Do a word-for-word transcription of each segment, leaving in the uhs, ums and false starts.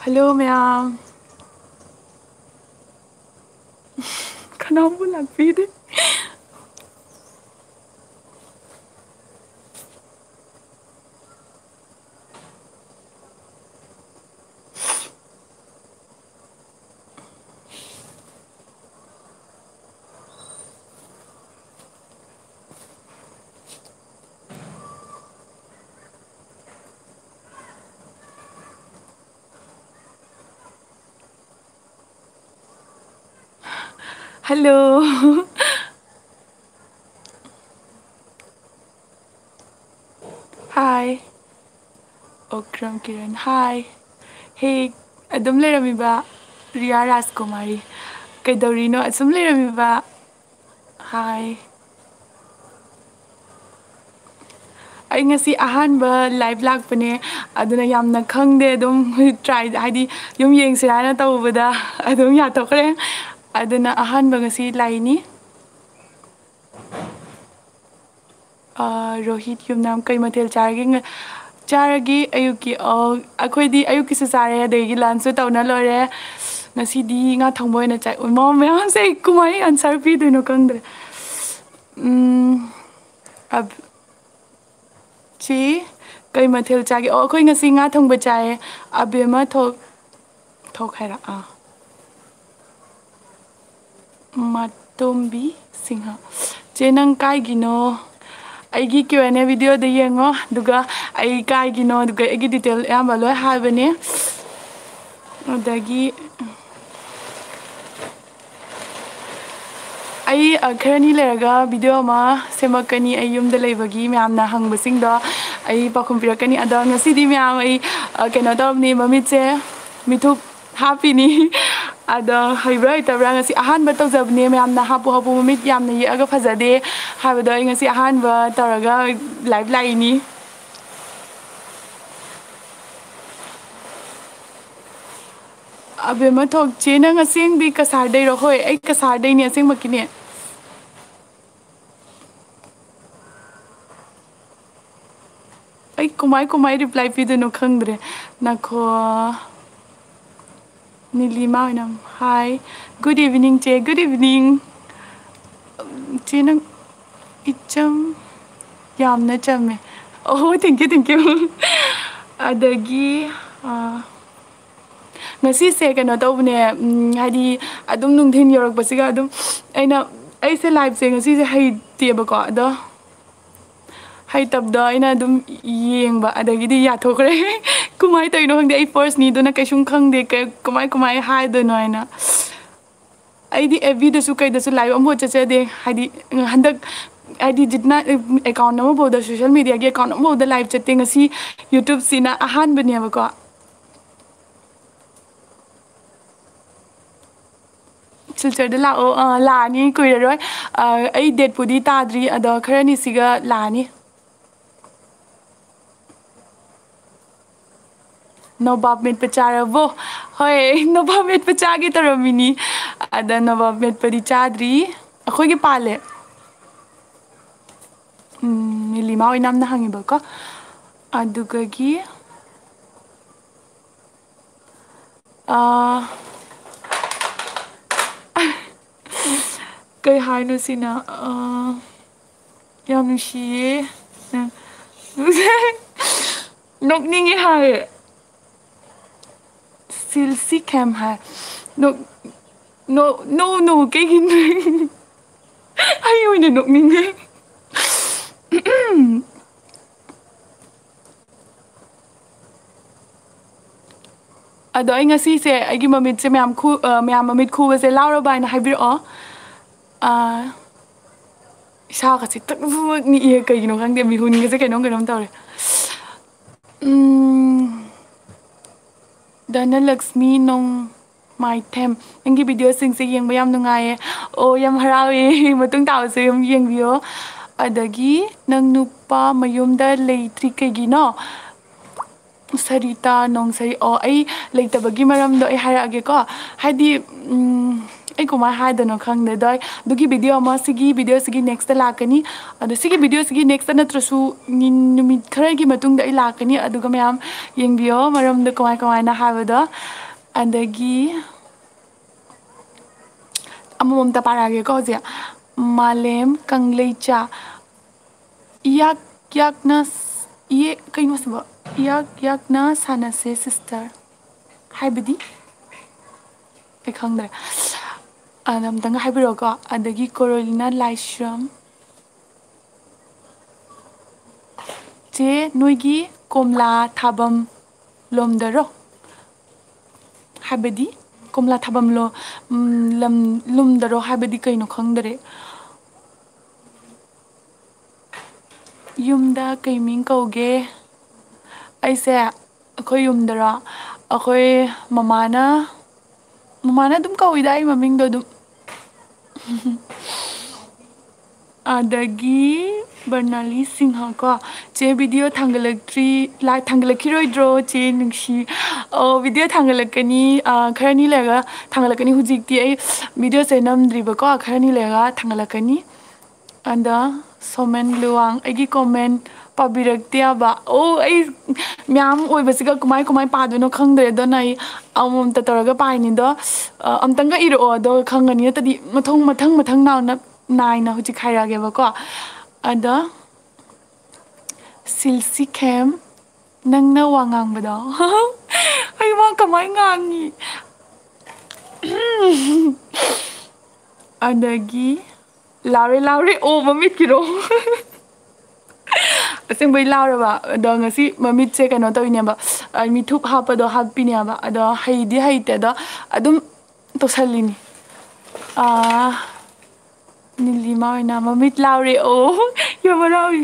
Hello ꯃꯌꯥꯝ꯫ ꯀꯅꯥꯝꯕꯨ ꯂꯥꯛꯄꯤꯗꯦ꯫ Hello. ꯍꯥꯏ꯫ ꯑꯣꯀ꯭ꯔꯝ ꯀꯤꯔꯟ, ꯍꯥꯏ꯫ ꯍꯦ, ꯑꯗꯨꯝ ꯂꯩꯔꯝꯃꯤꯕ ꯔꯤꯌꯥ ꯔꯥꯖꯀꯨꯃꯥꯔꯤ꯫ ꯀꯩꯗꯧꯔꯤꯅꯣ? ꯑꯁꯨꯝ ꯂꯩꯔꯝꯃꯤꯕ꯫ ꯍꯥꯏ꯫ ꯑꯩ ꯉꯁꯤ ꯑꯍꯥꯟꯕ ꯂꯥꯏꯚ ꯂꯥꯛꯄꯅꯦ, ꯑꯗꯨꯅ ꯌꯥꯝꯅ ꯈꯪꯗꯦ꯫ ꯑꯗꯨꯝ ꯇ꯭ꯔꯥꯏ, ꯍꯥꯏꯗꯤ ꯌꯨꯝ ꯌꯦꯡꯁꯤꯔꯥ ꯍꯥꯏꯅ ꯇꯧꯕꯗ ꯑꯗꯨꯝ ꯌꯥꯊꯣꯛꯈ꯭ꯔꯦ꯫ ꯑꯗꯨꯅ ꯑꯍꯥꯟꯕ ꯉꯁꯤ ꯂꯥꯛꯏꯅꯤ꯫ ꯑ, ꯔꯣꯍꯤꯠ ꯌꯨꯝꯅꯥꯝ, ꯀꯩ ꯃꯊꯦꯜ ꯆꯥꯔꯒꯦ? ꯉ-, ꯆꯥꯔꯒꯦ ꯑꯌꯨꯛꯀꯤ? ꯑ, ꯑꯩꯈꯣꯏꯗꯤ ꯑꯌꯨꯛꯀꯤꯁꯨ ꯆꯥꯔꯦ, ꯑꯗꯒꯤ ꯂꯟꯁꯁꯨ ꯇꯧꯅ ꯂꯣꯏꯔꯦ꯫ ꯉꯁꯤꯗꯤ ꯉꯥ ꯊꯣꯡꯕ ꯑꯣꯏꯅ ꯆꯥꯏ꯫ ꯏꯃꯥ, ꯃꯌꯥꯝꯁꯦ ꯑꯩ ꯀꯃꯥꯏꯅ ꯑꯟꯁꯔ ꯄꯤꯗꯣꯏꯅꯣ ꯈꯪꯗ꯭ꯔꯦ꯫ ꯎꯝ, ꯑꯕ-, ꯆꯦ, ꯀꯩ ꯃꯊꯦꯜ ꯆꯥꯒꯦ? ꯑꯣ, ꯑꯩꯈꯣꯏ ꯉꯁꯤ ꯉꯥ ꯊꯣꯡꯕ ꯆꯥꯏꯌꯦ꯫ ꯑꯕꯦꯝꯃ ꯊꯣꯛ-, ꯊꯣꯛ ꯍꯥꯏꯔ-, ꯑꯥ꯫ ꯃꯇꯣꯝꯕꯤ ꯁꯤꯡꯍ꯫ ꯆꯦ, ꯅꯪ ꯀꯥꯏꯒꯤꯅꯣ? ꯑꯩꯒꯤ Q and A video ꯗ ꯌꯦꯡꯉꯣ, ꯑꯗꯨꯒ ꯑꯩ ꯀꯥꯏꯒꯤꯅꯣ, ꯑꯗꯨꯒ ꯑꯩꯒꯤ detail ꯑꯌꯥꯝꯕ ꯂꯣꯏ ꯍꯥꯏꯕꯅꯦ꯫ ꯑꯗꯒꯤ ꯑꯩ, ꯑ, ꯈꯔꯅꯤ ꯂꯩꯔꯒ video ꯑꯃ ꯁꯦꯝꯃꯛꯀꯅꯤ꯫ ꯑꯩ ꯌꯨꯝꯗ ꯂꯩꯕꯒꯤ ꯃꯌꯥꯝꯅ ꯍꯪꯕꯁꯤꯡꯗꯣ ꯑꯩ ꯄꯥꯎꯈꯨꯝ ꯄꯤꯔꯛꯀꯅꯤ꯫ ꯑꯗꯣ ꯉꯁꯤꯗꯤ ꯃꯌꯥꯝ ꯑꯩ, ꯑ, ꯀꯩꯅꯣ ꯇꯧꯔꯝꯅꯤ, ꯃꯃꯤꯠꯁꯦ ꯃꯤꯊꯨꯞ ꯍꯥꯞꯄꯤꯅꯤ꯫ ꯑꯗꯣ ꯍꯩꯕ꯭ꯔꯥ ꯍꯩꯇꯕ꯭ꯔꯥ, ꯉꯁꯤ ꯑꯍꯥꯟꯕ ꯇꯧꯖꯕꯅꯦ꯫ ꯃꯌꯥꯝꯅ "ꯍꯥꯞꯄꯨ, ꯍꯥꯞꯄꯨ, ꯃꯃꯤꯠ ꯌꯥꯝꯅ ꯌꯦꯛꯑꯒ ꯐꯖꯗꯦ" ꯍꯥꯏꯕꯗꯣ ꯑꯩ ꯉꯁꯤ ꯑꯍꯥꯟꯕ ꯇꯧꯔꯒ live ꯂꯥꯛꯏꯅꯤ꯫ ꯑꯕꯦꯝꯃ ꯊꯣꯛꯆꯦ, ꯅꯪ ꯑꯁꯦꯡꯕꯤ ꯀꯁꯥꯔꯗꯩꯔꯣ? ꯍꯣꯏ, ꯑꯩ ꯀꯁꯥꯔꯗꯩꯅꯦ, ꯑꯁꯦꯡꯕꯀꯤꯅꯦ꯫ ꯑꯩ ꯀꯃꯥꯏ ꯀꯃꯥꯏ reply ꯄꯤꯗꯣꯏꯅꯣ ꯈꯪꯗ꯭ꯔꯦ꯫ ꯅꯈꯣ꯫ ꯅꯤꯂꯤꯃꯥ ꯑꯣꯏꯅꯝ꯫ Hi, good evening, ꯆꯦ꯫ Good evening꯫ ꯆꯦ, ꯅꯪ ꯏꯆꯝ ꯌꯥꯝꯅ ꯆꯝꯃꯦ꯫ Oh, thank you, thank you꯫ ꯑꯗꯒꯤ, ꯑꯥ, ꯉꯁꯤꯁꯦ ꯀꯩꯅꯣ ꯇꯧꯕꯅꯦ, ꯎꯝ, ꯍꯥꯏꯗꯤ ꯑꯗꯨꯝ ꯅꯨꯡꯊꯤꯜ ꯌꯧꯔꯛꯄꯁꯤꯒ ꯑꯗꯨꯝ ꯑꯩꯅ, ꯑꯩꯁꯦ liveꯁꯦ ꯉꯁꯤꯁꯦ ꯍꯩꯇꯦꯕꯀꯣ, ꯑꯗꯣ ꯍꯩꯇꯕꯗꯣ ꯑꯩꯅ ꯑꯗꯨꯝ ꯌꯦꯡꯕ, ꯑꯗꯒꯤꯗꯤ ꯌꯥꯊꯣꯛꯈ꯭ꯔꯦ꯫ ꯀꯃꯥꯏꯅ ꯇꯧꯔꯤꯅꯣ ꯈꯪꯗꯦ, ꯑꯩ firstꯅꯤ, ꯑꯗꯨꯅ ꯀꯩꯁꯨꯝ ꯈꯪꯗꯦ, ꯀꯩ-, ꯀꯃꯥꯏ, ꯀꯃꯥꯏ ꯍꯥꯏꯗꯣꯏꯅꯣ ꯍꯥꯏꯅ꯫ ꯑꯩꯗꯤ FBꯗꯁꯨ ꯀꯩꯗꯁꯨ live ꯑꯃꯐꯥꯎ ꯆꯠꯆꯗꯦ, ꯍꯥꯏꯗꯤ ꯍꯟꯗꯛ, ꯍꯥꯏꯗꯤ ꯖꯤꯠꯅ account ꯑꯃꯐꯥꯎꯗ, social mediaꯒꯤ account ꯑꯃꯐꯥꯎꯗ live ꯆꯠꯇꯦ꯫ ꯉꯁꯤ YouTubeꯁꯤꯅ ꯑꯍꯥꯟꯕꯅꯦꯕꯀꯣ꯫ ꯁꯤꯜꯆꯔꯗ ꯂꯥꯛꯑꯣ꯫ ꯑꯥ, ꯂꯥꯛꯑꯅꯤ ꯀꯨꯏꯔꯔꯣꯏ꯫ ꯑꯥ, ꯑꯩ dateꯄꯨꯗꯤ ꯇꯥꯗ꯭ꯔꯤ, ꯑꯗꯣ ꯈꯔꯅꯤꯁꯤꯒ ꯂꯥꯛꯑꯅꯤ꯫ ꯅꯣꯕꯥꯞ ꯃꯦꯠꯄ ꯆꯥꯔꯕꯣ? ꯍꯣꯏ, ꯅꯣꯕꯥꯞ ꯃꯦꯠꯄ ꯆꯥꯒꯦ ꯇꯧꯔꯝꯃꯤꯅꯤ꯫ ꯑꯗ ꯅꯣꯕꯥꯞ ꯃꯦꯠꯄꯗꯤ ꯆꯥꯗ꯭ꯔꯤ꯫ ꯑꯩꯈꯣꯏꯒꯤ ꯄꯥꯜꯂꯦ꯫ ꯎꯝ, ꯅꯤꯂꯤꯃꯥ ꯑꯣꯏꯅꯥꯝꯅ ꯍꯪꯉꯤꯕꯀꯣ꯫ ꯑꯗꯨꯒꯒꯤ ꯑꯥ, ꯀꯩ ꯍꯥꯏꯅꯣ ꯁꯤꯅ? ꯑꯥ, ꯌꯥꯝ ꯅꯨꯡꯁꯤꯌꯦ꯫ ꯅꯣꯛꯅꯤꯡꯉꯦ ꯍꯥꯏꯌꯦ꯫ ꯁꯤꯜꯁꯤ ꯈꯦꯝ ꯍꯥꯏ꯫ ꯅꯣꯛ-, ꯅꯣ-, no, no, ꯀꯩꯒꯤꯅꯣ? ꯑꯩ ꯑꯣꯏꯅ ꯅꯣꯛꯅꯤꯡꯉꯦ꯫ ꯑꯗꯣ ꯑꯩ ꯉꯁꯤꯁꯦ ꯑꯩꯒꯤ ꯃꯃꯤꯠꯁꯦ ꯃꯌꯥꯝ ꯈꯨ-, ꯑ, ꯃꯌꯥꯝ ꯃꯃꯤꯠ ꯈꯨꯕꯁꯦ ꯂꯥꯎꯔꯕ ꯍꯥꯏꯅ ꯍꯥꯏꯕꯤꯔꯛꯑꯣ꯫ ꯑ, ꯏꯁꯥꯒꯁꯦ ꯇꯛ ꯇꯛ ꯅꯤꯛꯑꯦ, ꯀꯩꯒꯤꯅꯣ ꯈꯪꯗꯦ, ꯃꯤꯍꯨꯟꯒꯁꯦ ꯀꯩꯅꯣꯝ ꯀꯩꯅꯣꯝ ꯇꯧꯔꯦ꯫ ꯎꯝ, ꯙꯅꯂꯛꯁꯃꯤ ꯅꯣꯡ ꯃꯥꯏꯊꯦꯝ, ꯅꯪꯒꯤ videoꯁꯤꯡꯁꯦ ꯌꯦꯡꯕ ꯌꯥꯝ ꯅꯨꯡꯉꯥꯏꯌꯦ꯫ ꯑꯣ, ꯌꯥꯝ ꯍꯔꯥꯎꯋꯦ꯫ ꯃꯇꯨꯡ ꯇꯥꯕꯁꯨ ꯑꯗꯨꯝ ꯌꯦꯡꯕꯤꯌꯣ꯫ ꯑꯗꯒꯤ, "ꯅꯪ ꯅꯨꯄꯥ ꯃꯌꯨꯝꯗ ꯂꯩꯇ꯭ꯔꯤ ꯀꯩꯒꯤꯅꯣ?" ꯁꯔꯤꯇꯥ ꯅꯣꯡꯁꯔꯤ, ꯑꯣ, ꯑꯩ ꯂꯩꯇꯕꯒꯤ ꯃꯔꯝꯗꯣ ꯑꯩ ꯍꯥꯏꯔꯛꯑꯒꯦꯀꯣ꯫ ꯍꯥꯏꯗꯤ, ꯎꯝ, ꯑꯩ ꯀꯃꯥꯏꯅ ꯍꯥꯏꯗꯣꯏꯅꯣ ꯈꯪꯗꯦ꯫ ꯑꯗꯣ ꯑꯩ ꯑꯗꯨꯒꯤ video ꯑꯃ, ꯁꯤꯒꯤ videoꯁꯤꯒꯤ nextꯇ ꯂꯥꯛꯀꯅꯤ꯫ ꯑꯗꯣ ꯁꯤꯒꯤ videoꯁꯤꯒꯤ nextꯇ ꯅꯠꯇ꯭ꯔꯁꯨ ꯅꯤ-, ꯅꯨꯃꯤꯠ ꯈꯔꯒꯤ ꯃꯇꯨꯡꯗ ꯑꯩ ꯂꯥꯛꯀꯅꯤ꯫ ꯑꯗꯨꯒ ꯃꯌꯥꯝ ꯌꯦꯡꯕꯤꯌꯣ ꯃꯔꯝꯗꯣ ꯀꯃꯥꯏ ꯀꯃꯥꯏꯅ ꯍꯥꯏꯕꯗꯣ꯫ ꯑꯗꯒꯤ ꯑꯃꯃꯝꯇ ꯄꯥꯔꯛꯑꯒꯦꯀꯣ ꯍꯧꯖꯤꯛ꯫ ꯃꯥꯂꯦꯝ ꯀꯪꯂꯩꯆꯥ꯫ ꯏꯌꯥꯛ ꯌꯥꯛꯅ ꯁ-, ꯏꯌꯦ-, ꯀꯩꯅꯣ ꯁꯤꯕꯣ? ꯏꯌꯥꯛ ꯌꯥꯛꯅ ꯁꯥꯟꯅꯁꯦ sister꯫ ꯍꯥꯏꯕꯗꯤ? ꯑꯩ ꯈꯪꯗ꯭ꯔꯦ꯫ ꯑꯗ ꯑꯝꯇꯪꯒ ꯍꯥꯏꯕꯤꯔꯛꯑꯣꯀꯣ꯫ ꯑꯗꯒꯤ ꯀꯣꯔꯣꯂꯤꯅꯥ ꯂꯥꯏꯁ꯭ꯔꯝ꯫ ꯆꯦ, ꯅꯣꯏꯒꯤ ꯀꯣꯝꯂꯥ ꯊꯥꯐꯝ ꯂꯣꯝꯗꯔꯣ? ꯍꯥꯏꯕꯗꯤ? ꯀꯣꯝꯂꯥ ꯊꯥꯐꯝ ꯂꯣ-, ꯎꯝ, ꯂꯝ, ꯂꯨꯝꯗꯔꯣ ꯍꯥꯏꯕꯗꯤ ꯀꯩꯅꯣ ꯈꯪꯗꯔꯦ꯫ ꯌꯨꯝꯗ ꯀꯩ ꯃꯤꯡ ꯀꯧꯒꯦ? ꯑꯩꯁꯦ, ꯑꯩꯈꯣꯏ ꯌꯨꯝꯗꯔꯣ? ꯑꯩꯈꯣꯏ ꯃꯃꯥꯅ, ꯃꯃꯥꯅ ꯑꯗꯨꯝ ꯀꯧꯏꯗ ꯑꯩ ꯃꯃꯤꯡꯗꯣ ꯑꯗꯨꯝ꯫ ꯑꯗꯒꯤ ꯕꯔꯅꯥꯂꯤ ꯁꯤꯡꯍ ꯀꯣ, "ꯆꯦ, video ꯊꯥꯡꯒꯠꯂꯛꯇ꯭ꯔꯤ, ꯂꯥꯏ ꯊꯥꯡꯒꯠꯂꯛꯈꯤꯔꯣꯏꯗ꯭ꯔꯣ ꯆꯦ ꯅꯨꯡꯁꯤ?" ꯑꯣ, video ꯊꯥꯡꯒꯠꯂꯛꯀꯅꯤ, ꯑ, ꯈꯔꯅꯤ ꯂꯩꯔꯒ ꯊꯥꯡꯒꯠꯂꯛꯀꯅꯤ꯫ ꯍꯧꯖꯤꯛꯇꯤ ꯑꯩ videoꯁꯦ ꯅꯝꯗ꯭ꯔꯤꯕꯀꯣ, ꯈꯔꯅꯤ ꯂꯩꯔꯒ ꯊꯥꯡꯒꯠꯂꯛꯀꯅꯤ꯫ ꯑꯗ ꯁꯣꯃꯦꯟ ꯂꯨꯋꯥꯡ, ꯑꯩꯒꯤ comment ꯄꯥꯕꯤꯔꯛꯇꯦ ꯍꯥꯏꯕ꯫ ꯑꯣ, ꯑꯩ ꯃꯌꯥꯝ ꯑꯣꯏꯕꯁꯤꯒ ꯀꯃꯥꯏ, ꯀꯃꯥꯏ ꯄꯥꯗꯣꯏꯅꯣ ꯈꯪꯗ꯭ꯔꯦ꯫ ꯑꯗꯨꯅ ꯑꯩ ꯑꯃꯃꯝꯇ ꯇꯧꯔꯒ ꯄꯥꯏꯅꯤ꯫ ꯑꯗꯣ, ꯑ, ꯑꯝꯇꯪꯒ ꯏꯔꯛꯑꯣ, ꯑꯗꯨꯒ ꯈꯪꯒꯅꯤ꯫ ꯅꯠꯇ꯭ꯔꯗꯤ ꯃꯊꯪ, ꯃꯊꯪ, ꯃꯊꯪ ꯅꯥꯎꯅ, ꯅꯥꯏꯅ ꯍꯧꯖꯤꯛ ꯍꯥꯏꯔꯛꯑꯒꯦꯕꯀꯣ꯫ ꯑꯗ ꯁꯤꯜꯁꯤ ꯈꯦꯝ, ꯅꯪꯅ ꯋꯥ ꯉꯥꯡꯕꯗꯣ ꯑꯩ ꯋꯥ ꯀꯃꯥꯏ ꯉꯥꯡꯉꯤ? ꯑꯗꯒꯤ ꯂꯥꯎꯔꯦ, ꯂꯥꯎꯔꯦ꯫ ꯑꯣ, ꯃꯃꯤꯠꯀꯤꯔꯣ? ꯑꯁꯦꯡꯕꯩ ꯂꯥꯎꯔꯕ꯫ ꯑꯗꯣ ꯉꯁꯤ ꯃꯃꯤꯠꯁꯦ ꯀꯩꯅꯣ ꯇꯧꯔꯤꯅꯦꯕ, ꯑ, ꯃꯤꯊꯨꯞ ꯍꯥꯞꯄꯗꯣ ꯍꯥꯞꯄꯤꯅꯦꯕ꯫ ꯑꯗꯣ ꯍꯩꯗꯤ ꯍꯩꯇꯦ, ꯑꯗꯣ ꯑꯗꯨꯝ ꯇꯧꯁꯜꯂꯤꯅꯤ꯫ ꯑꯥ, ꯅꯤꯂꯤꯃꯥ ꯑꯣꯏꯅ ꯃꯃꯤꯠ ꯂꯥꯎꯔꯦ꯫ ꯑꯣ, ꯌꯥꯝ ꯍꯔꯥꯎꯏ꯫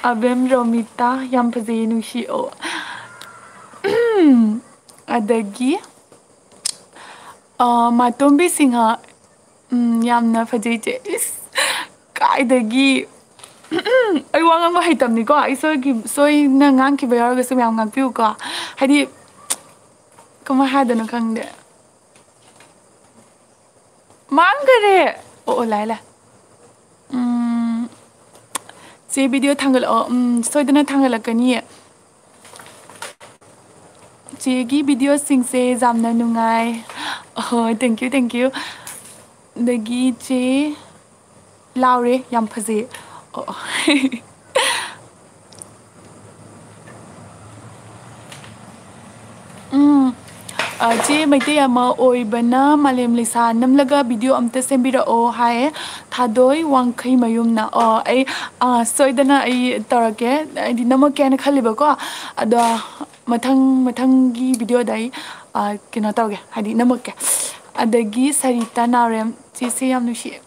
ꯑꯕꯦꯝ ꯔꯣꯃꯤꯇꯥ, ꯌꯥꯝ ꯐꯖꯩꯌꯦ, ꯅꯨꯡꯁꯤ꯫ ꯑꯣ꯫ ꯑꯗꯒꯤ, ꯑ, ꯃꯥꯇꯣꯝꯕꯤ ꯁꯤꯡꯍ, ꯎꯝ, ꯌꯥꯝꯅ ꯐꯖꯩ ꯆꯦ꯫ ꯏꯁ, ꯀꯥꯏꯗꯒꯤ? ꯑꯩ ꯋꯥ ꯉꯥꯡꯕ ꯍꯩꯇꯕꯅꯤꯀꯣ꯫ ꯑꯩ ꯁꯣꯏꯈꯤ-, ꯁꯣꯏꯅ ꯉꯥꯡꯈꯤꯕ ꯌꯥꯎꯔꯒꯁꯨ ꯃꯌꯥꯝ ꯉꯥꯛꯄꯤꯌꯨꯀꯣ꯫ ꯍꯥꯏꯗꯤ, ꯀꯃꯥꯏ ꯍꯥꯏꯗꯣꯏꯅꯣ ꯈꯪꯗꯦ꯫ ꯃꯥꯡꯈꯔꯦ꯫ ꯑꯣ, ꯑꯣ, ꯂꯥꯛꯑꯦ, ꯂꯥꯛꯑꯦ꯫ ꯎꯝ, ꯆꯦ, video ꯊꯥꯡꯒꯠꯂꯛꯑꯣ꯫ ꯎꯝ, ꯁꯣꯏꯗꯅ ꯊꯥꯡꯒꯠꯂꯛꯀꯅꯤꯌꯦ꯫ ꯆꯦꯒꯤ ꯚꯤꯗꯤꯑꯣꯁꯤꯡꯁꯦ ꯌꯥꯝꯅ ꯅꯨꯡꯉꯥꯏ꯫ ꯑꯣ, thank you, thank you꯫ ꯑꯗꯒꯤ ꯆꯦ ꯂꯥꯎꯔꯦ, ꯌꯥꯝ ꯐꯖꯩ꯫ ꯑꯣ꯫ ꯎꯝ꯫ ꯑ, ꯆꯦ ꯃꯩꯇꯩ ꯑꯃ ꯑꯣꯏꯕꯅ ꯃꯥꯂꯦꯝ ꯂꯩꯁꯥ ꯅꯝꯂꯒ ꯚꯤꯗꯤꯑꯣ ꯑꯝꯇ ꯁꯦꯝꯕꯤꯔꯛꯑꯣ ꯍꯥꯏ꯫ ꯊꯥꯗꯣꯏ ꯋꯥꯡꯈꯩ ꯃꯌꯨꯝꯅ꯫ ꯑꯣ, ꯑꯩ, ꯑ, ꯁꯣꯏꯗꯅ ꯑꯩ ꯇꯧꯔꯛꯀꯦ꯫ ꯑꯩꯗꯤ ꯅꯝꯃꯛꯀꯦ ꯍꯥꯏꯅ ꯈꯜꯂꯤꯕꯀꯣ꯫ ꯑꯗꯣ ꯃꯊꯪ, ꯃꯊꯪꯒꯤ ꯚꯤꯗꯤꯑꯣꯗ ꯑꯩ, ꯑ, ꯀꯩꯅꯣ ꯇꯧꯒꯦ, ꯍꯥꯏꯗꯤ ꯅꯝꯃꯛꯀꯦ꯫ ꯑꯗꯒꯤ ꯁꯔꯤꯇꯥ ꯅꯥꯎꯔꯦꯝ, ꯆꯦꯁꯦ ꯌꯥꯝ ꯅꯨꯡꯁꯤꯌꯦ꯫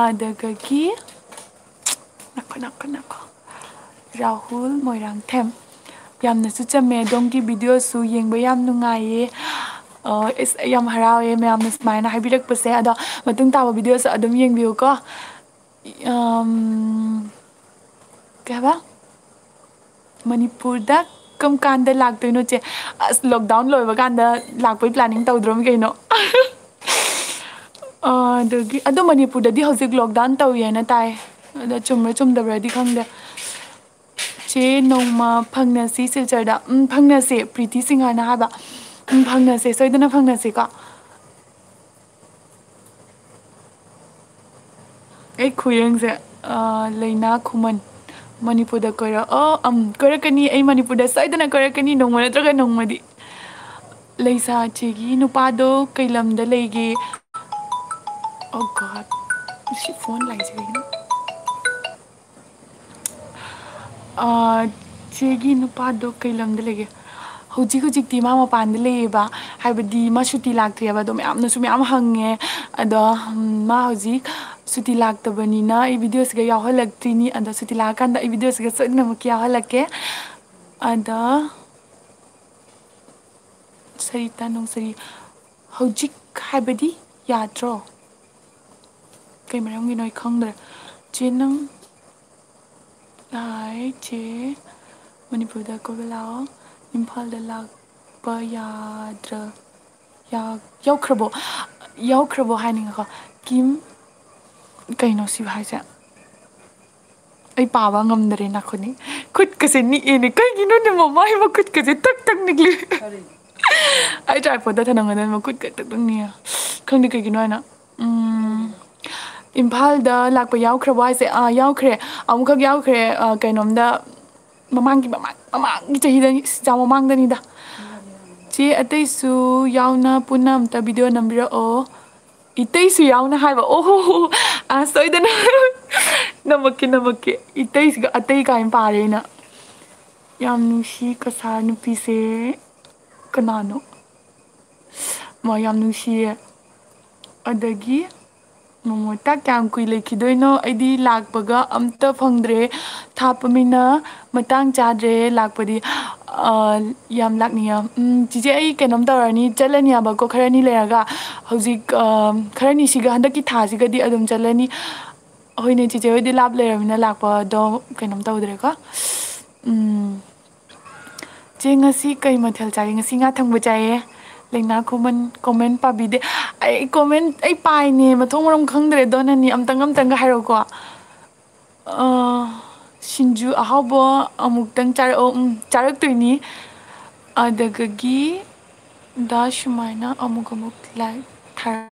ꯑꯗꯒꯤ ꯅꯈꯣ, ꯅꯈꯣ, ꯅꯈꯣ꯫ ꯔꯥꯍꯨꯜ ꯃꯣꯏꯔꯥꯡꯊꯦꯝ꯫ ꯌꯥꯝꯅꯁꯨ ꯆꯝꯃꯦ, ꯑꯗꯣꯝꯒꯤ ꯚꯤꯗꯤꯑꯣꯁꯨ ꯌꯦꯡꯕ ꯌꯥꯝ ꯅꯨꯡꯉꯥꯏꯌꯦ꯫ ꯑ, ꯏꯁ, ꯑꯩ ꯌꯥꯝ ꯍꯔꯥꯎꯋꯦ ꯃꯌꯥꯝꯅ ꯁꯨꯃꯥꯏꯅ ꯍꯥꯏꯕꯤꯔꯛꯄꯁꯦ꯫ ꯑꯗꯣ ꯃꯇꯨꯡ ꯇꯥꯕ ꯚꯤꯗꯤꯑꯣꯁꯨ ꯑꯗꯨꯝ ꯌꯦꯡꯕꯤꯌꯨꯀꯣ꯫ ꯑꯝ, ꯀꯩ ꯍꯥꯏꯕ? ꯃꯅꯤꯄꯨꯔꯗ ꯀꯔꯝ ꯀꯥꯟꯗ ꯂꯥꯛꯇꯣꯏꯅꯣ, ꯆꯦ? ꯑꯁ, ꯂꯣꯛꯗꯥꯎꯟ ꯂꯣꯏꯕ ꯀꯥꯟꯗ ꯂꯥꯛꯄꯩ ꯄ꯭ꯂꯥꯅꯤꯡ ꯇꯧꯗ꯭ꯔꯣꯝ ꯀꯩꯅꯣ? ꯑ, ꯑꯗꯒꯤ, ꯑꯗꯣ ꯃꯅꯤꯄꯨꯔꯗꯗꯤ ꯍꯧꯖꯤꯛ ꯂꯣꯛꯗꯥꯎꯟ ꯇꯧꯏꯅ ꯇꯥꯏ꯫ ꯑꯗꯣ ꯆꯨꯝꯕ꯭ꯔꯥ ꯆꯨꯝꯗꯕ꯭ꯔꯥꯗꯤ ꯈꯪꯗꯦ꯫ ꯆꯦ, ꯅꯣꯡꯃ ꯐꯪꯅꯁꯤ ꯁꯤꯜꯆꯔꯗ꯫ ꯎꯝ, ꯐꯪꯅꯁꯦ, ꯄ꯭ꯔꯤꯇꯤ ꯁꯤꯡꯍꯅ ꯍꯥꯏꯕ꯫ ꯎꯝ, ꯐꯪꯅꯁꯦ, ꯁꯣꯏꯗꯅ ꯐꯪꯅꯁꯦꯀꯣ꯫ ꯑꯩ ꯈꯨꯌꯦꯡꯁꯦ, ꯑ, ꯂꯩꯅꯥ ꯈꯨꯃꯟ꯫ ꯃꯅꯤꯄꯨꯔꯗ ꯀꯣꯏꯔꯛ-, ꯑꯣ, ꯑꯝ, ꯀꯣꯏꯔꯛꯀꯅꯤ꯫ ꯑꯩ ꯃꯅꯤꯄꯨꯔꯗ ꯁꯣꯏꯗꯅ ꯀꯣꯏꯔꯛꯀꯅꯤ, ꯅꯣꯡꯃ ꯅꯠꯇ꯭ꯔꯒ ꯅꯣꯡꯃꯗꯤ꯫ ꯂꯩꯁꯥ ꯆꯦꯒꯤ ꯅꯨꯄꯥꯗꯣ ꯀꯩ ꯂꯝꯗ ꯂꯩꯒꯦ? Oh God, ꯁꯤ ꯐꯣꯟ ꯂꯥꯛꯏꯁꯦ ꯀꯩꯒꯤꯅꯣ? ꯑ, ꯆꯦꯒꯤ ꯅꯨꯄꯥꯗꯣ ꯀꯩ ꯂꯝꯗ ꯂꯩꯒꯦ? ꯍꯧꯖꯤꯛ ꯍꯧꯖꯤꯛꯇꯤ ꯃꯥ ꯃꯄꯥꯟꯗ ꯂꯩꯌꯦꯕ, ꯍꯥꯏꯕꯗꯤ ꯃꯥ ꯁꯨꯇꯤ ꯂꯥꯛꯇ꯭ꯔꯤꯑꯕ꯫ ꯑꯗꯣ ꯃꯌꯥꯝꯅꯁꯨ ꯃꯌꯥꯝ ꯍꯪꯉꯦ꯫ ꯑꯗꯣ, ꯎꯝ, ꯃꯥ ꯍꯧꯖꯤꯛ ꯁꯨꯇꯤ ꯂꯥꯛꯇꯕꯅꯤꯅ ꯑꯩ ꯚꯤꯗꯤꯑꯣꯁꯤꯒ ꯌꯥꯎꯍꯜꯂꯛꯇ꯭ꯔꯤꯅꯤ꯫ ꯑꯗꯣ ꯁꯨꯇꯤ ꯂꯥꯛꯑꯀꯥꯟꯗ ꯑꯩ ꯚꯤꯗꯤꯑꯣꯁꯤꯒ ꯁꯣꯏꯗꯅꯃꯛꯀꯤ ꯌꯥꯎꯍꯜꯂꯛꯀꯦ꯫ ꯑꯗ ꯁꯔꯤꯇꯥ ꯅꯨꯡꯁꯔꯤ, ꯍꯧꯖꯤꯛ ꯍꯥꯏꯕꯗꯤ ꯌꯥꯗ꯭ꯔꯣ? ꯀꯩ ꯃꯔꯝꯒꯤꯅꯣ ꯑꯩ ꯈꯪꯗ꯭ꯔꯦ꯫ ꯆꯦ, ꯅꯪ, ꯍꯥꯏ ꯆꯦ, ꯃꯅꯤꯄꯨꯔꯗ ꯀꯣꯏꯕ ꯂꯥꯛꯑꯣ꯫ ꯏꯝꯐꯥꯜꯗ ꯂꯥꯛꯄ ꯌꯥꯗ꯭ꯔ-, ꯌꯥ-, ꯌꯧꯈ꯭ꯔꯕꯣ? ꯌꯧꯈ꯭ꯔꯕꯣ ꯍꯥꯏꯅꯤꯡꯉꯦꯀꯣ꯫ ꯀꯤꯝ, ꯀꯩꯅꯣ ꯁꯤꯕꯨ ꯍꯥꯏꯁꯦ? ꯑꯩ ꯄꯥꯕ ꯉꯝꯗ꯭ꯔꯦ ꯅꯈꯣꯏꯅꯤ꯫ ꯈꯨꯠꯀꯁꯦ ꯅꯤꯛꯑꯦꯅꯦ꯫ ꯀꯩꯒꯤꯅꯣꯅꯦ ꯃꯃꯥꯏ ꯃꯈꯨꯠꯀꯁꯦ ꯇꯛ ꯇꯛ ꯅꯤꯛꯂꯤ? ꯑꯩ tripodꯇ ꯊꯅꯝꯒꯗꯕꯅꯤ ꯃꯈꯨꯠꯀ ꯇꯛ ꯇꯛ ꯅꯤꯛꯑꯦ꯫ ꯈꯪꯗꯦ ꯀꯩꯒꯤꯅꯣ ꯍꯥꯏꯅ꯫ ꯎꯝ, ꯏꯝꯐꯥꯜꯗ ꯂꯥꯛꯄ ꯌꯥꯎꯈ꯭ꯔꯕꯣ ꯍꯥꯏꯁꯦ? ꯑꯥ, ꯌꯥꯎꯈ꯭ꯔꯦ꯫ ꯑꯃꯨꯛꯈꯛ ꯌꯥꯎꯈ꯭ꯔꯦ, ꯑꯥ, ꯀꯩꯅꯣꯝꯗ, ꯃꯃꯥꯡꯒꯤ, ꯃꯃꯥꯡ, ꯃꯃꯥꯡꯒꯤ ꯆꯍꯤꯗꯅꯤ, ꯌꯥꯝ ꯃꯃꯥꯡꯗꯅꯤꯗ꯫ ꯆꯦ ꯑꯇꯩꯁꯨ ꯌꯥꯎꯅ ꯄꯨꯟꯅ ꯑꯝꯇ video ꯅꯝꯕꯤꯔꯛꯑꯣ꯫ ꯏꯇꯩꯁꯨ ꯌꯥꯎꯅ ꯍꯥꯏꯕ꯫ ꯑꯣꯍꯣ, ꯑꯥ, ꯁꯣꯏꯗꯅ꯫ ꯅꯝꯃꯛꯀꯦ, ꯅꯝꯃꯛꯀꯦ꯫ ꯏꯇꯩꯁꯤꯒ ꯑꯇꯩ ꯀꯥꯏꯅ ꯄꯥꯔꯦ ꯑꯩꯅ꯫ ꯌꯥꯝ ꯅꯨꯡꯁꯤ ꯀꯁꯥꯔ ꯅꯨꯄꯤꯁꯦ꯫ ꯀꯅꯥꯅꯣ? ꯃꯥ ꯌꯥꯝ ꯅꯨꯡꯁꯤꯌꯦ꯫ ꯑꯗꯒꯤ ꯃꯣꯃꯣꯇꯥ ꯀꯌꯥꯝ ꯀꯨꯏ ꯂꯩꯈꯤꯗꯣꯏꯅꯣ? ꯑꯩꯗꯤ ꯂꯥꯛꯄꯒ ꯑꯝꯇ ꯐꯪꯗ꯭ꯔꯦ꯫ ꯊꯥꯞꯄ ꯃꯤꯅ ꯃꯇꯥꯡ ꯆꯥꯗ꯭ꯔꯦ ꯂꯥꯛꯄꯗꯤ꯫ ꯑ, ꯌꯥꯝ ꯂꯥꯛꯅꯤꯡꯉꯦ꯫ ꯎꯝ, ꯆꯤꯆꯦ, ꯑꯩ ꯀꯩꯅꯣꯝ ꯇꯧꯔꯅꯤ, ꯆꯠꯂꯅꯤ ꯍꯥꯏꯕꯀꯣ, ꯈꯔꯅꯤ ꯂꯩꯔꯒ꯫ ꯍꯧꯖꯤꯛ, ꯑ, ꯈꯔꯅꯤꯁꯤꯒ, ꯍꯟꯗꯛꯀꯤ ꯊꯥꯁꯤꯒꯗꯤ ꯑꯗꯨꯝ ꯆꯠꯂꯅꯤ꯫ ꯍꯣꯏꯅꯦ, ꯆꯤꯆꯦ ꯍꯣꯏꯗꯤ ꯂꯥꯞ ꯂꯩꯔꯕꯅꯤꯅ ꯂꯥꯛꯄꯗꯣ ꯀꯩꯅꯣꯝ ꯇꯧꯗ꯭ꯔꯦꯀꯣ꯫ ꯎꯝ꯫ ꯆꯦ, ꯉꯁꯤ ꯀꯩ ꯃꯊꯦꯜ ꯆꯥꯒꯦ? ꯉꯁꯤ ꯉꯥ ꯊꯣꯡꯕ ꯆꯥꯏꯌꯦ꯫ ꯂꯩꯅꯥ comment, comment ꯄꯥꯕꯤꯗꯦ꯫ ꯑꯩ comment, ꯑꯩ ꯄꯥꯏꯅꯦ, ꯃꯊꯣꯡ ꯃꯔꯝ ꯈꯪꯗ꯭ꯔꯦ꯫ ꯗꯣꯅꯅꯤ, ꯑꯝꯇꯪ, ꯑꯝꯇꯪꯒ ꯍꯥꯏꯔꯛꯎꯀꯣ꯫ ꯑ, ꯁꯤꯡꯖꯨ ꯑꯍꯥꯎꯕ ꯑꯃꯨꯛꯇꯪ ꯆꯥꯔꯛꯑꯣ꯫ ꯎꯝ, ꯆꯥꯔꯛꯇꯣꯏꯅꯤ꯫ ꯑꯗꯒꯤ ꯗ ꯁꯨꯃꯥꯏꯅ ꯑꯃꯨꯛ ꯑꯃꯨꯛ like ꯊꯥꯔꯛ-